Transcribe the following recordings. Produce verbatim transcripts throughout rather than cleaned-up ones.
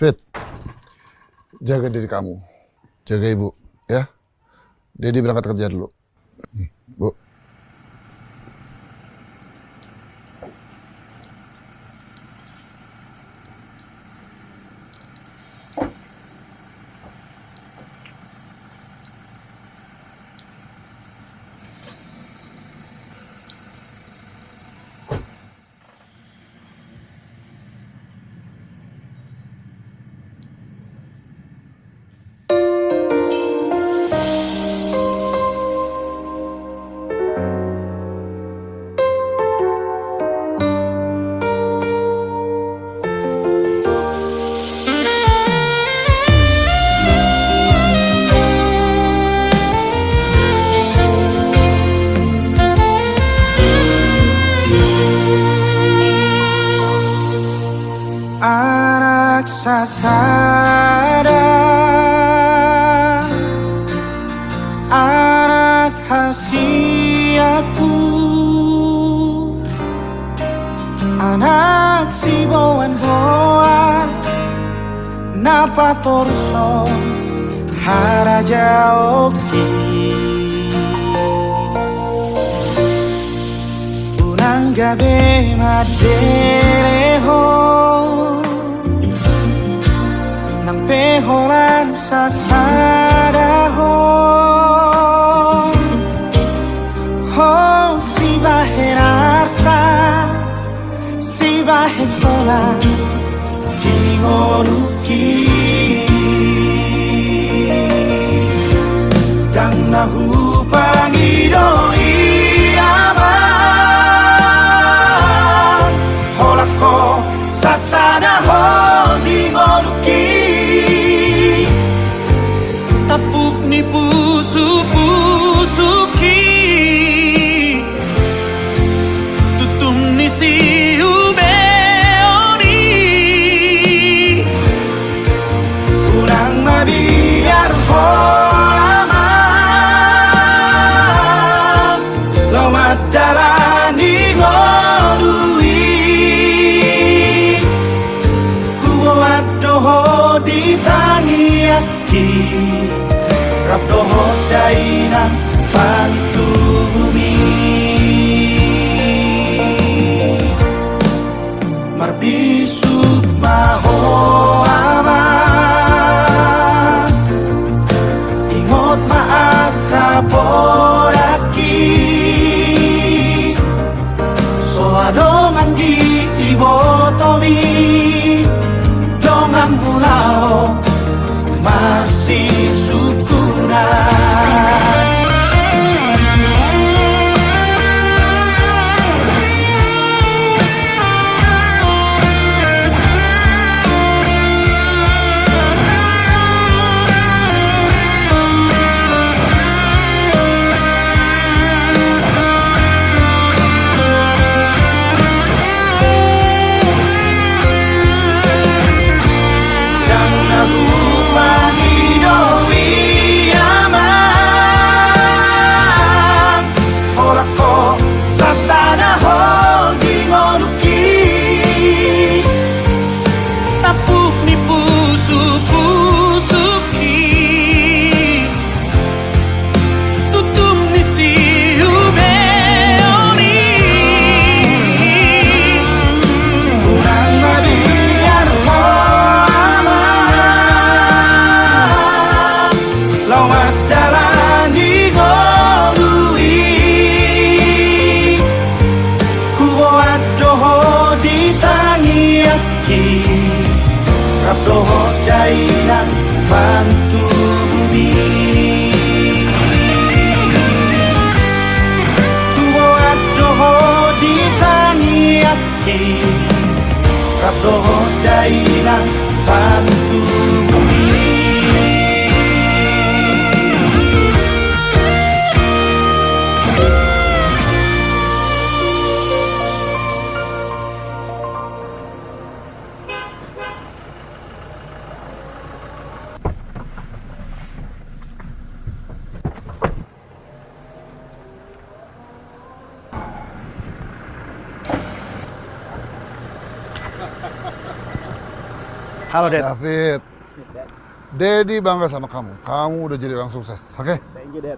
Fit, jaga diri kamu, jaga ibu, ya. Dedi berangkat kerja dulu. Bu. Anak sasada, anak hasianku, anak siboanboan na patorushon harajaonki. Unang gabe mandele ho nang pe holan sasada ho, ho sibahen arsa, sibahen sola di ngolungki. Ndang na hupangido i amang, holan ho sasada ho di ngolungki. Tampuk ni pusupusungki, tutum ni siubeon i. Unang mabiar ho amang, laho mandalani ngolu i. Huboan do ho di tangiangki, rap dohot dainang pangintubu mi. Marbisuk ma ho amang, ingot ma angka podanki. So adong anggi ibotomi, donganmu laho marsisungkunan. Ndang na hupangido i amang, holan ho sasada ho di ngolungki. Tampuk ni pusupusungki, tutum ni siubeon i. Unang mabiar ho amang, laho mandalani ngolu i. Huboan do ho di tangiangki, rap dohot dainang pangintubu mi. Huboan do ho di tangiangki, rap dohot dainang pangintubu mi. Halo, Dad. David. Yes, Dad. Daddy bangga sama kamu. Kamu udah jadi orang sukses, oke? Thank you, Dad.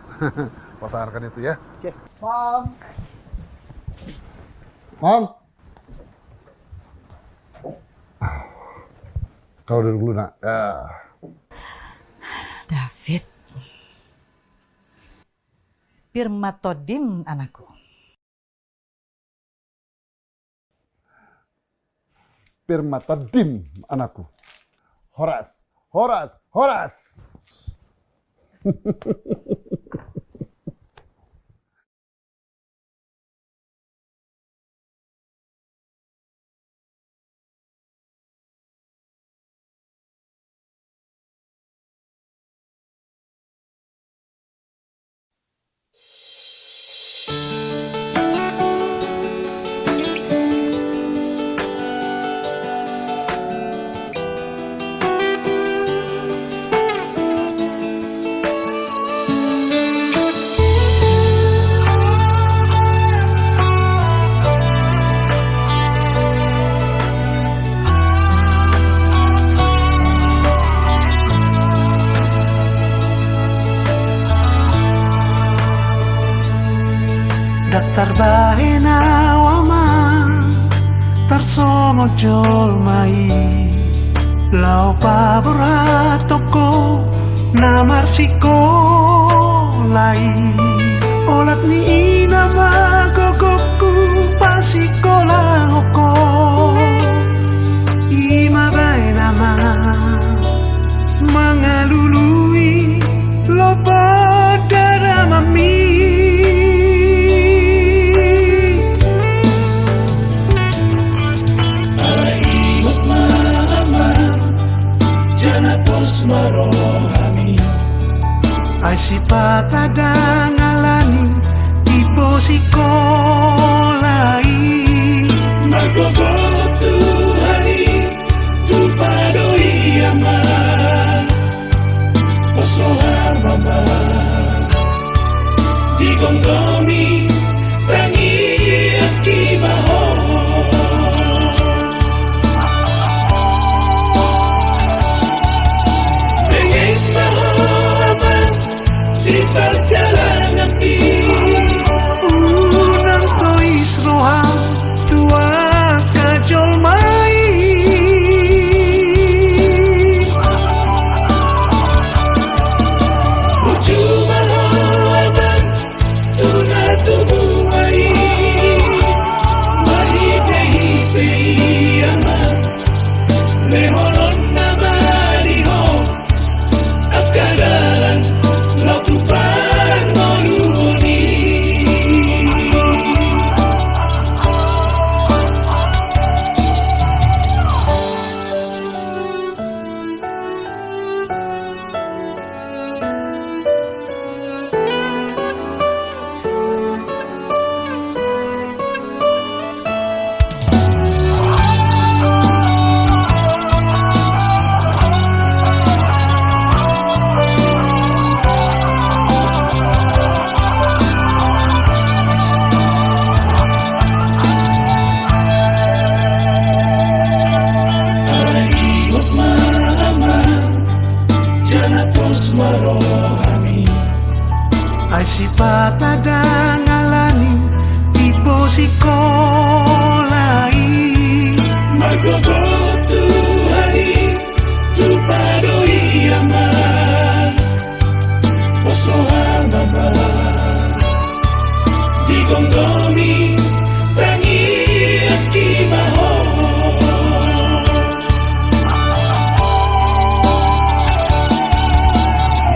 Pertahankan itu, ya. Oke. Mom. Mom. Kau duduk dulu, Nak. Ya. David. Pir ma tondim, anakku. Pir ma tondim, anakku. Horas, horas, horas. Ndang tarbahen au, Amang, tarsongon jolma i. Laho paborhathon ho na marsikola i. Olat ni ina ma gogongku pasikolahon ho. I ma bahen, Amang, mangalului lopo daramanmi. Alai ingot ma, Amang, jala pos ma rohami. Ai sipata ndang alani tipo sikola i. Margogo Tuhan i, tupa do i, Amang. Pos roham, Amang, digomgomi tangiangki ma ho. Benget ma ho, Amang, di parjalananmi. Unang tois roham tu angka jolma i. Burju ma ho, Amang, tu na tumua i. Marhitehite i, Amang, lehonon nama di ho angka dalan laho tu parngoluon i. Alai ingot ma, Amang, jala pos ma rohami. Ai sipata ndang alani tipo sikola i. Margogo Tuhan i, tupa do i, Amang. Pos roham, Amang, digomgomi tangiangki ma ho.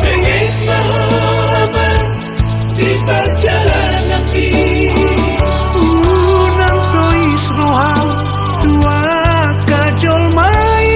Benget ma ho, Amang, di parjalananmi. Unang tois roham tu angka jolma i.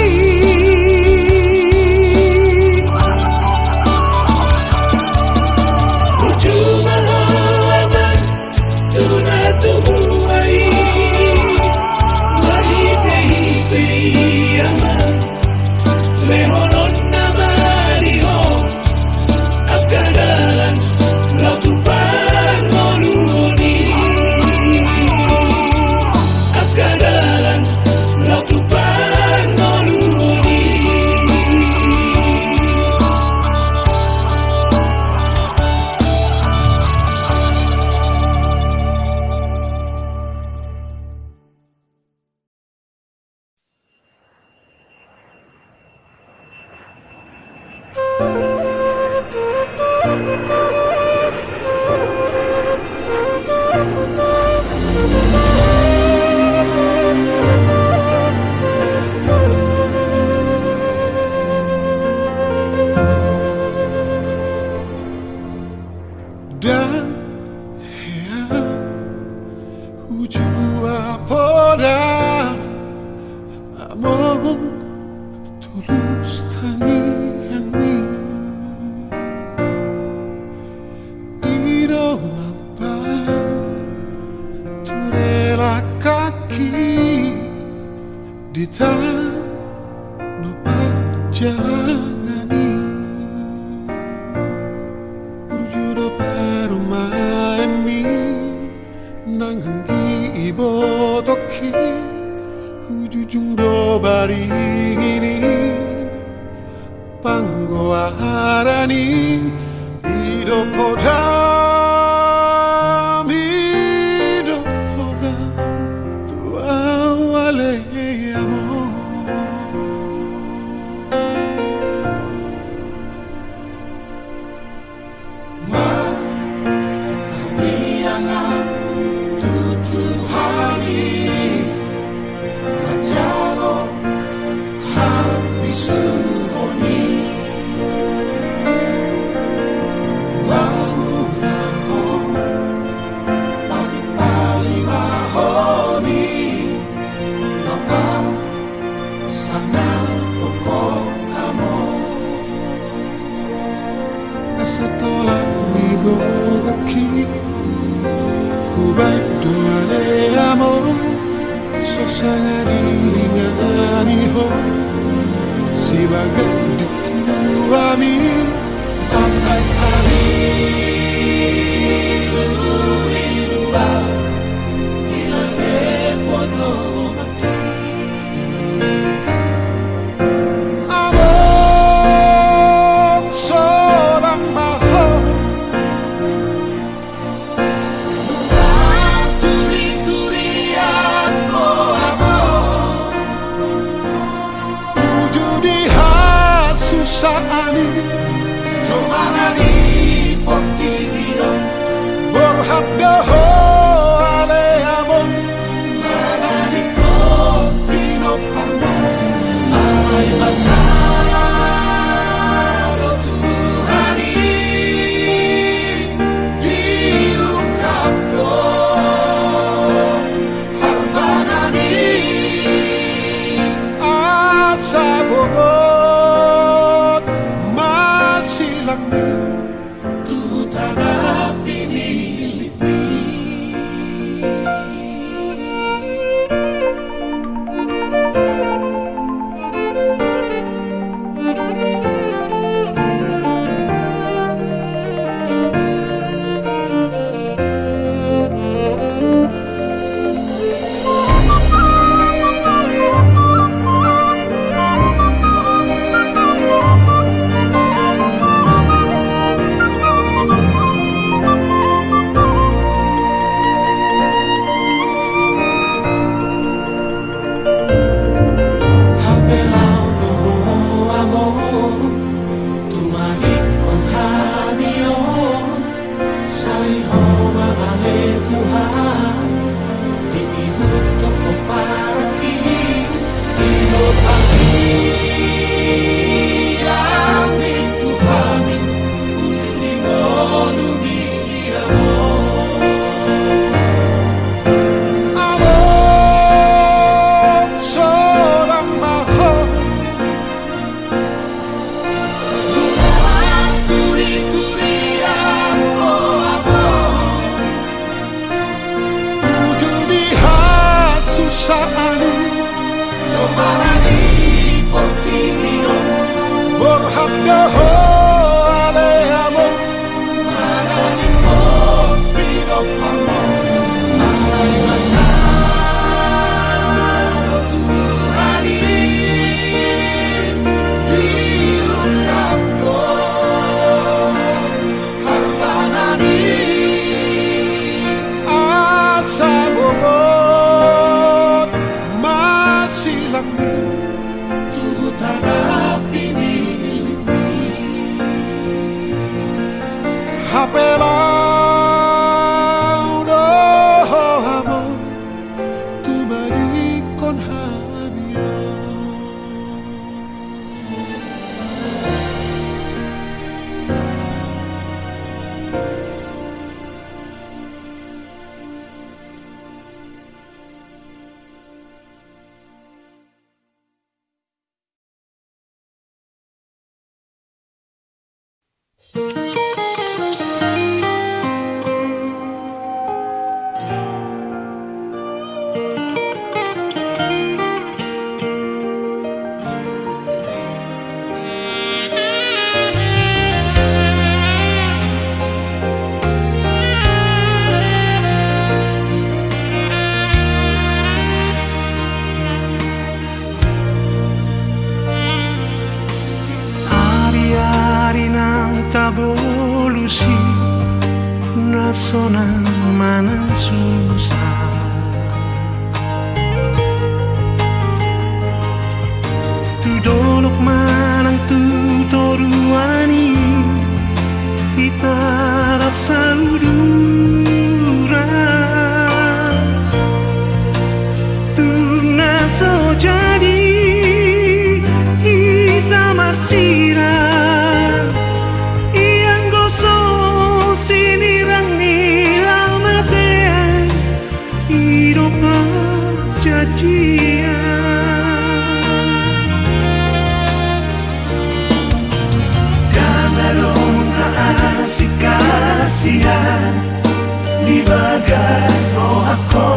Ndang hea hujua poda among tulus tangiangmi. I do mambaen tu rela hami di tano parjalangan i. Burju do parumaenmi nang anggi ibotohi, hujujung do baringin i. Panggoaran i, i do podam, i do podam tu ahu ale among. Martangiang ma tu Tuhan i, manjalo habisuhon i. Mangulahon, palimahon i, na parsangapon ho among. Na satolang ni gogohi hubaen do ale among, so sanga dingan i ho sibahen di tuami. Ambaen hami luiluan di lage pono. Among, sonang ma ho. Nunga turituri angka among, uju di hasusaan i, jomara di portibi on. Borhat do ho ale among, manadingkon pinompar ma. Alai basa do Tuhan i, diungkap do harbangan i, asa bongot ma silangmi tu tano pinillit i. Hape laho do ho among, tumadingkon hami on. Sai ho ma ale Tuhan, di ihut tong pomparanki, i do tangiangmi tu hami, uju di ngolu ni among. Among, sonang ma ho. Nunga turituri angka among, Hape laho do ho hamu tumandangkon hami on. Ari-ari naung tabolus i, na sonang manang susa. Tu dolok manang tu toruan i, hita rap saudara. Tung na so jadi hita marsirang, ianggo so sinirang ni hamatean, i do parjanjian. Ndang adong na asing hasian di bagas rohangku.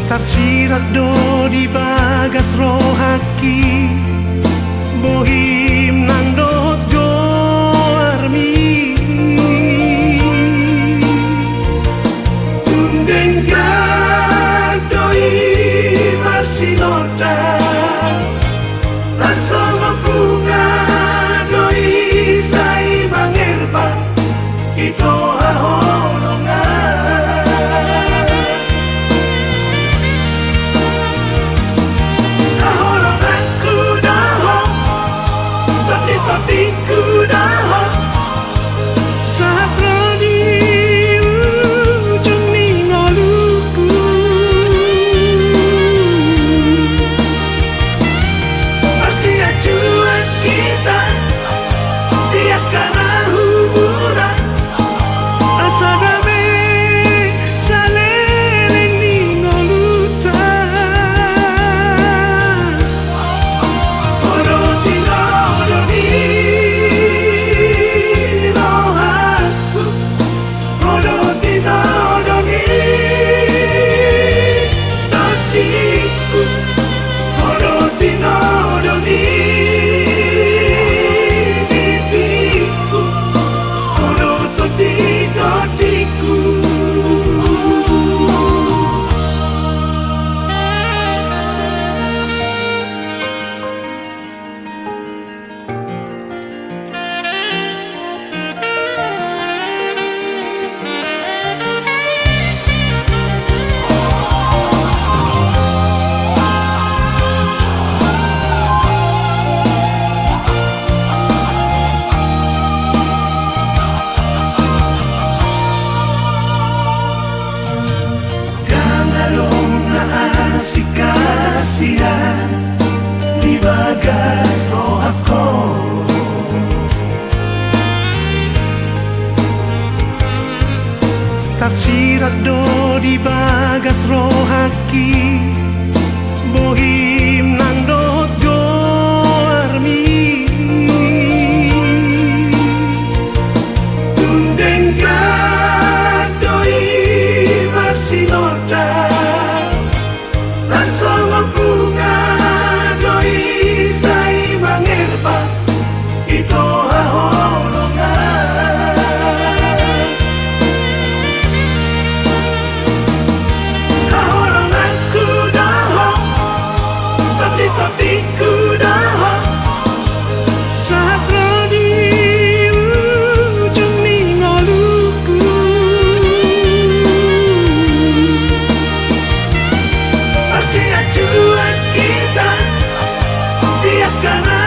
Tarsirat do di bagas rohangki bohim nang dohot goarmi. Tung denggan do i marsinondang, laos songon bunga do i sai mangerbang di toha haholongan. Haholonganku do ho, tondi-tondingku do ho, sahat ro di ujung ni ngolungku. Marsianjuan hita di angka na hurang, asa dame saleleng ni ngolunta. Ho do tinodo ni rohangku, ho do tinodo ni tondingku, ho do tinodo ni tondingku, ho do tondi-tondingku. Ndang adong na asing hasian di bagas rohangku. Tarsirat do di bagas rohangki bohim nang dohot goarmi. Tung denggan do i marsinondang, laos songon bunga do i sai mangerbang di toha haholongan. Haholonganku do ho, tondi-tondingku do ho, sahat ro di ujung ni ngolungku. Marsianjuan hita di angka na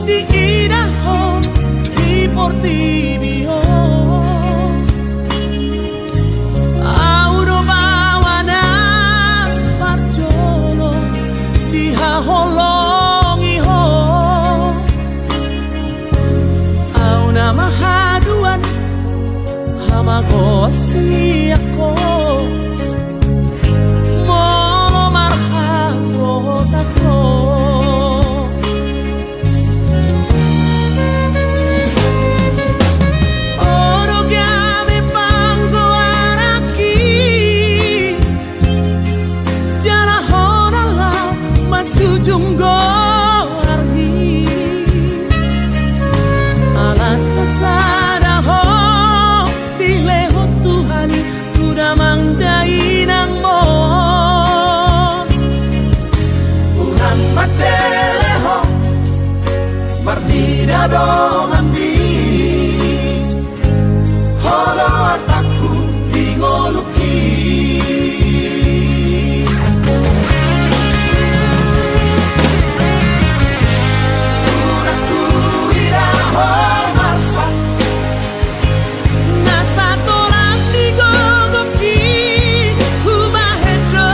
Diida ho di portibi on. Ahu do baoa na parjolo dihaholongi ho. Ahu nama haduan hamagoan sian ho. Molo marhasohotan ho. Ho do gabe panggoaranki, jala ho na laho manjujung goarmi. Ala sasada ho dilehon Tuhan i tu damang dainangmon. Unang matele ho marnida donganmi, ho do artangku di ngolungki. Unang huida ho marsak, na satolam di gogongki hubahen do.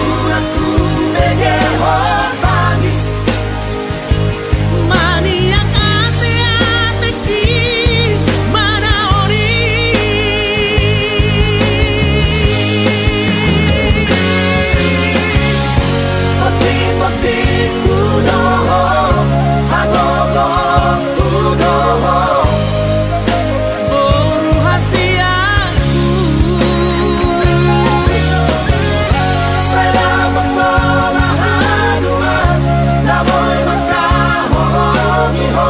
Unang hubege ho tangis, maniak ateatengki manaon i. Tonditondiku do ho, hagogoonku do ho, boru hasianku. Sai dapot ho ma haduan na boi mangkaholongi ho.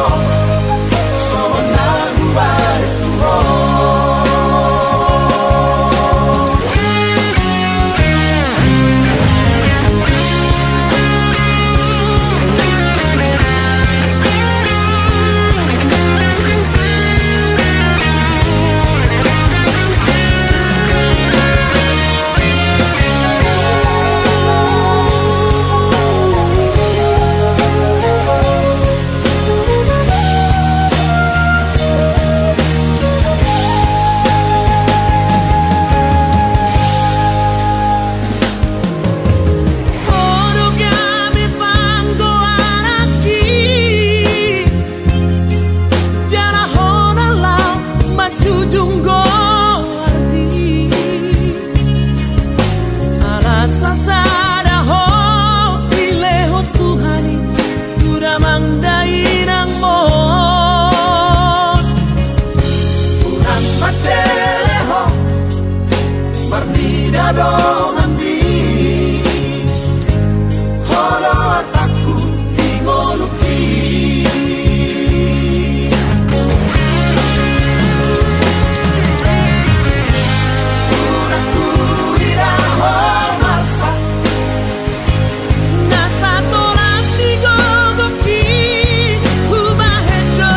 Songon na hubahen tu ho. Ho do gabe panggoaranki, jala ho na laho manjujung goarmi. Ala sasada ho dilehon Tuhan i tu damang dainangmon. Unang matele ho marnida donganmi, ho do artangku di ngolungki. Unang huida ho marsak, na satolam di gogongki hubahen do.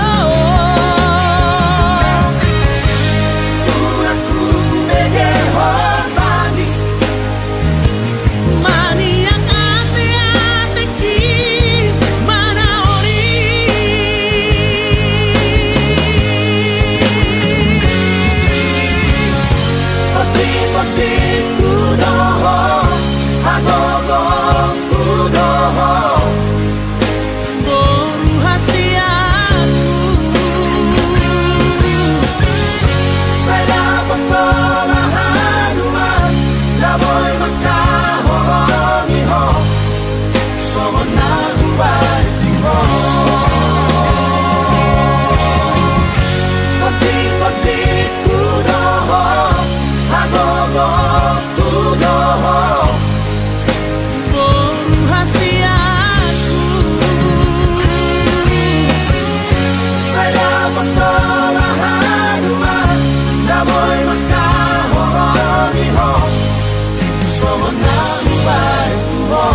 Unang hubege ho tangis, maniak ateatengki manaon i. Tonditondiku do ho, hagogoonku do ho, boru hasianku. Sai dapot ho ma haduan na boi mangkaholongi ho. Songon na hubahen tu ho. Tonditondiku do ho, hagogoonku do ho, boru hasianku. Sai dapot ho ma haduan na boi mangkaholongi ho. Songon na hubahen tu ho.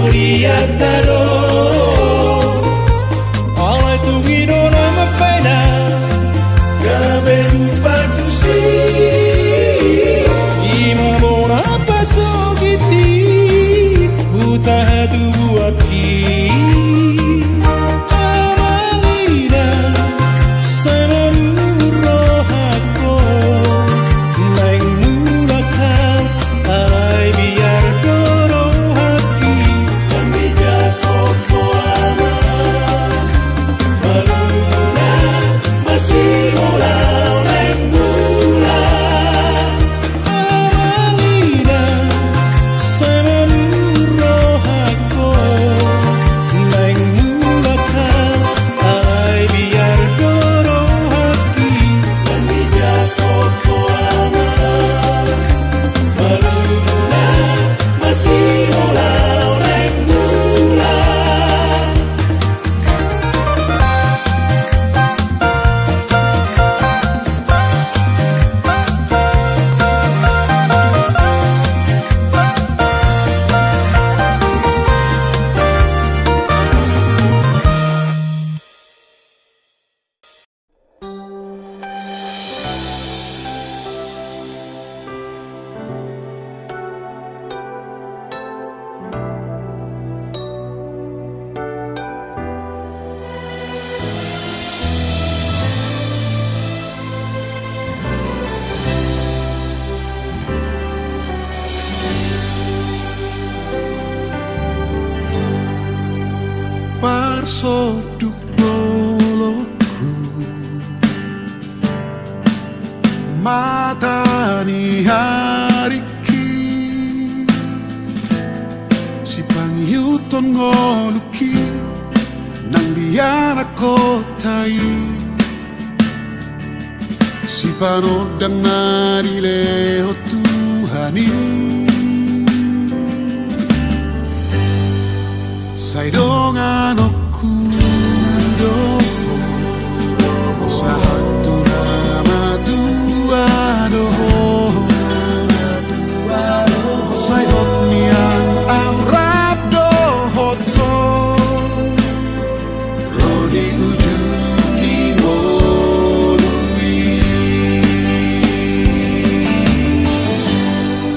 Riata do. Alai tung i do na mambahen, gabe tupa tusi. Ima bona pasogit i, huta hatubuan i. Amang inang, sai malum rohangku, naeng mulak hami. Alai biar do rohangki, hami jatokko ama. Malum do na masihola, naeng mulak. Amang inang, sai malum rohangku, naeng mulak hami. Alai biar do rohangki, hami jatokko ama. Malum do na masihola, naeng mulak. Parsonduk bolongku, mata ni haringki, sipangihut ngolungki nang di anak kota i. Sipanondang na dilehon Tuhan i. Sai donganonku do, sahat tu na matua do ho. Sai hot nian ahu rap dohot ho. Ro di ujung ni ngolu i.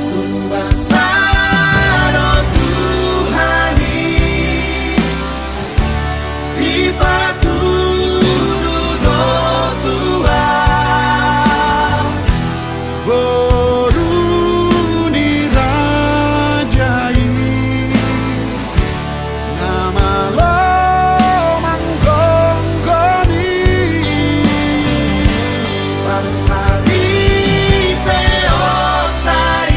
Tumbasa do Tuhan i, dipatudu do Tuhan. Boru ni raja i, na malo manggonggon i. Parsaripeon ta i,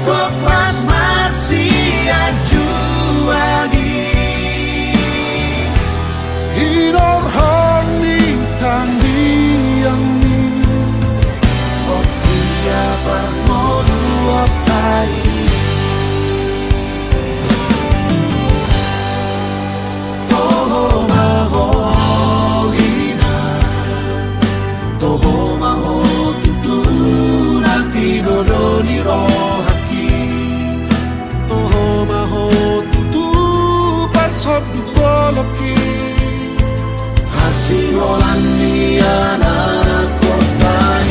gok las marsianjuan i. Hinorhon ni tangiang i, hot ia parngoluon ta i. Toho ma ho inang, toho ma ho tutu na tinodo ni rohangki. Toho ma ho tutu parsonduk bolongki, hasiholan ni anak kota i.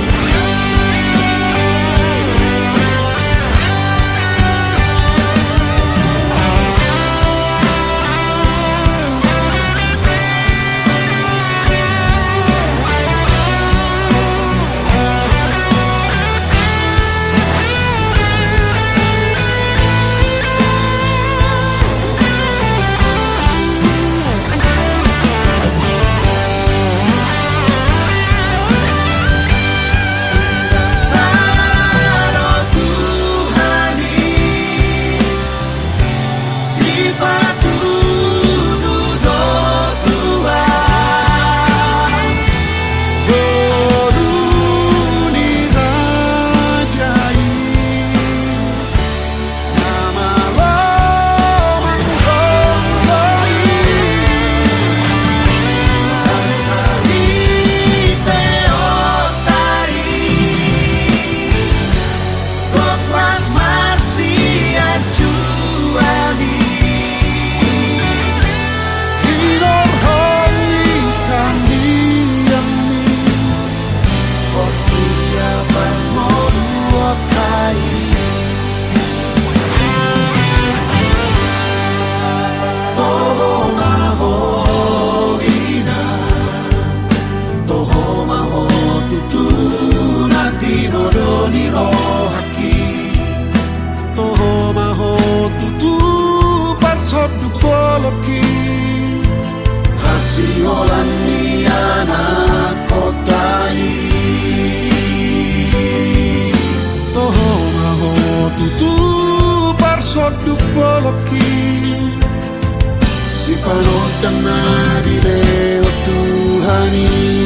Parsonduk bolongki, hasiholan ni anak kota i. Toho ma ho tutu parsonduk bolongki, sipanondang na dilehon Tuhan i.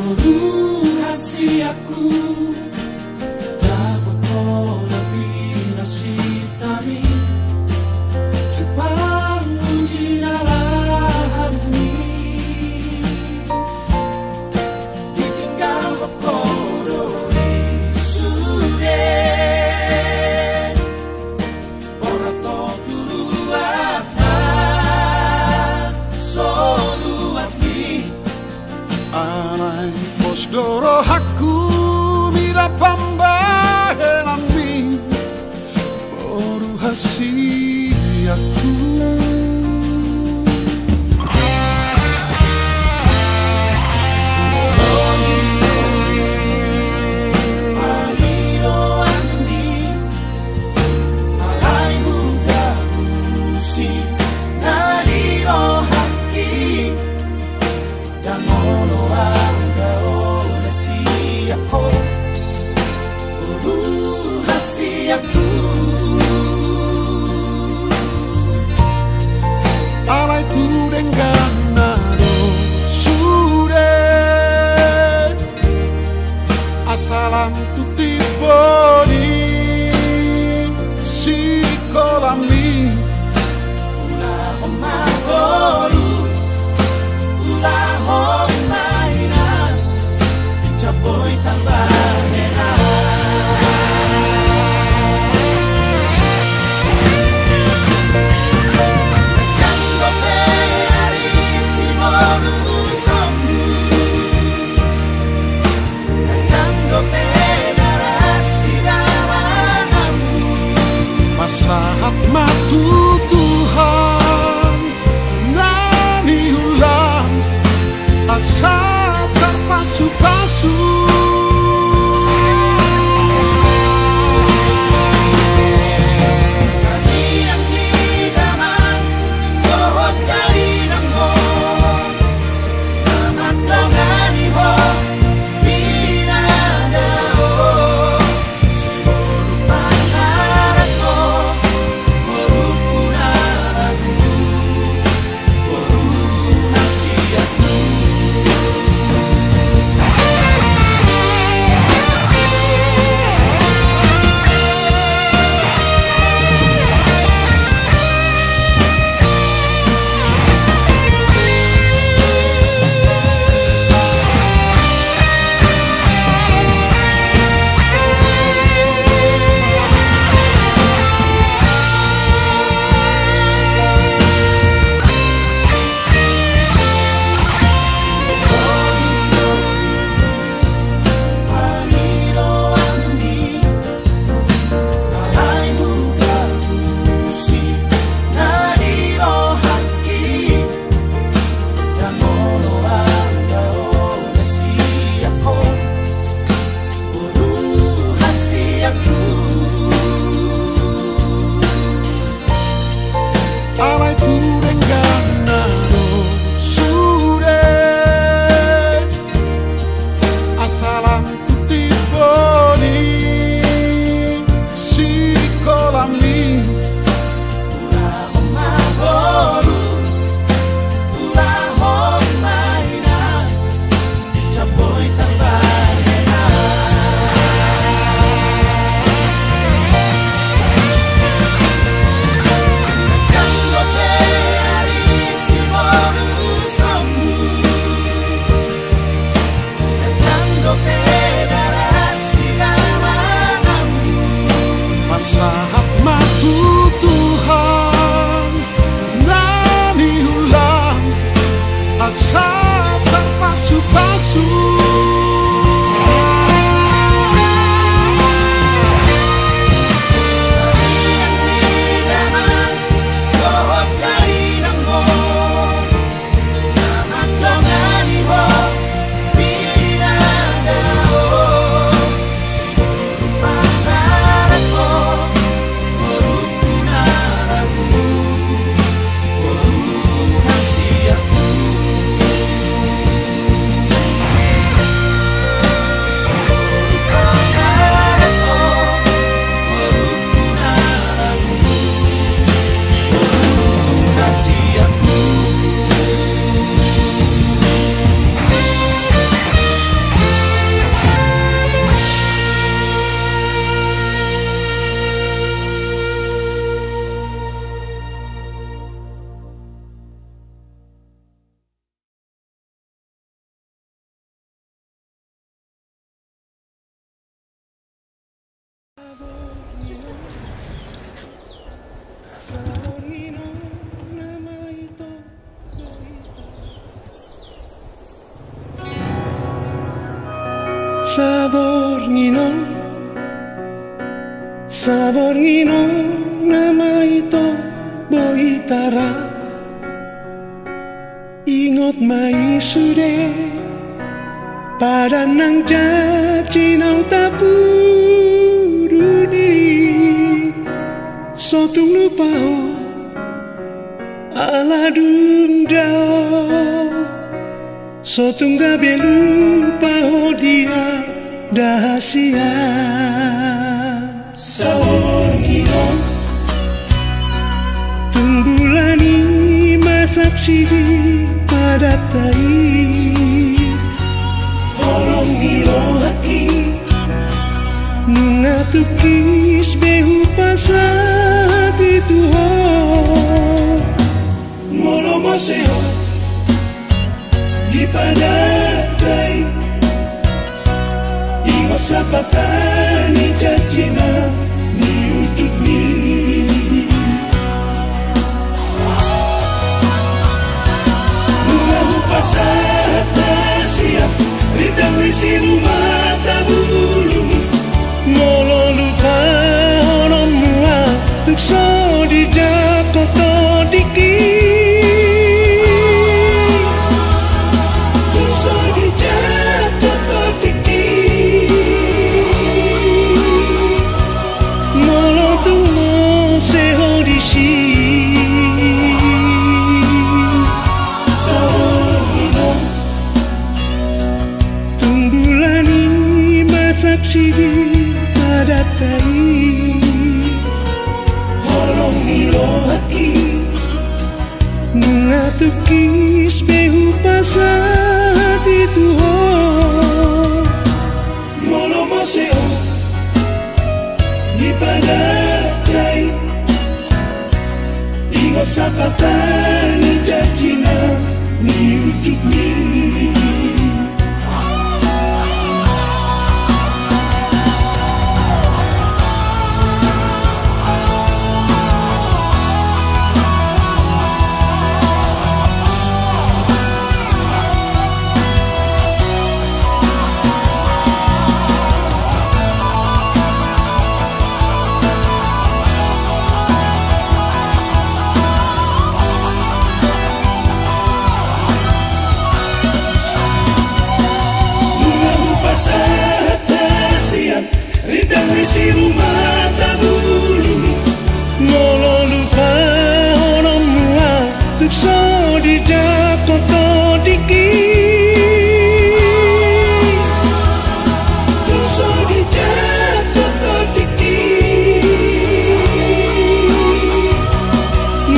Boru hasianku, dapot ho na pinasitami, jumpa muji na lahan ni. Ditinggalhon ho do i sude, borhat ho tu luat na so luat ni. Alai pos do rohangku mida pambahenanmi, boru hasianku. Alai hugabusi na di rohangki. Ndang olo ahu gabe na sian ho, boru hasianku. Alai tu dengganna do sude, asa lam tu timbo ni sikolami. Ulahon ma boru, ulahon ma inang, jaboi tarbahenan. Ndang dope ari simorusonmu. Ndang dope dalan sidalananmu. Pasahat ma tu Tuhan na niula, asa tarpasupasu. Hadian ni damang dohot dainang ho, na mandongani ho pinadaon. Alai tu dengganna do sude, asa lam tu timbo ni sikolami. Ulahon ma boru, ulahon ma inang, jaboi tarbahenan. Ndang dope ari simorusonmu. Ndang dope Saborngin on, saborngin on nama ito bohitara. Ingot ma i sude, padan nang janji naung tapudun i. So tung lupa ho, ala dung dao. So tung gabe lupa ho di adat hasian. Saborngin on, tung bulan i ma saksi di padanta i. Holong ni rohangki, nunga tungkis be hupasahat i tu ho. Molo mose ho di padanta i, ingot sapata ni janji na niujutmi. Nunga hupasahat hasian rindang ni si ruma tabulumi. Molo lupahononmu au, tung so dijangkon tondingki. Tung so dijangkon tondingki. Molo tung mose ho disi. Saborngin on, tung bulan i ma saksi di padanta i. Holong ni rohangki, nunga tungkis be hupasahat i tu ho. Molo mose ho di padanta i, ingot sapata ni janji na niujutmi. Nunga hupasahat hasian rindang ni si ruma tabulumi. Molo lupahononmu au, tung so dijangkon tondingki. Tung so dijangkon tondingki.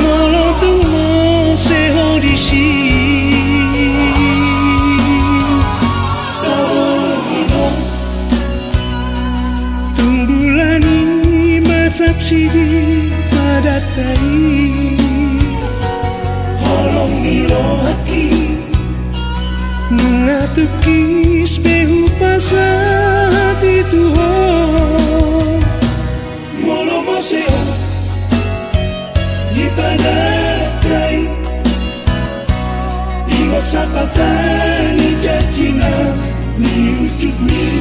Molo tung mose ho disi. Saborngin on, tung bulan i ma saksi di padanta i. Holong ni rohangki, nunga tungkis be hupasahat i tu ho. Molo mose ho di padanta i, ingot sapata ni janji na niujutmi.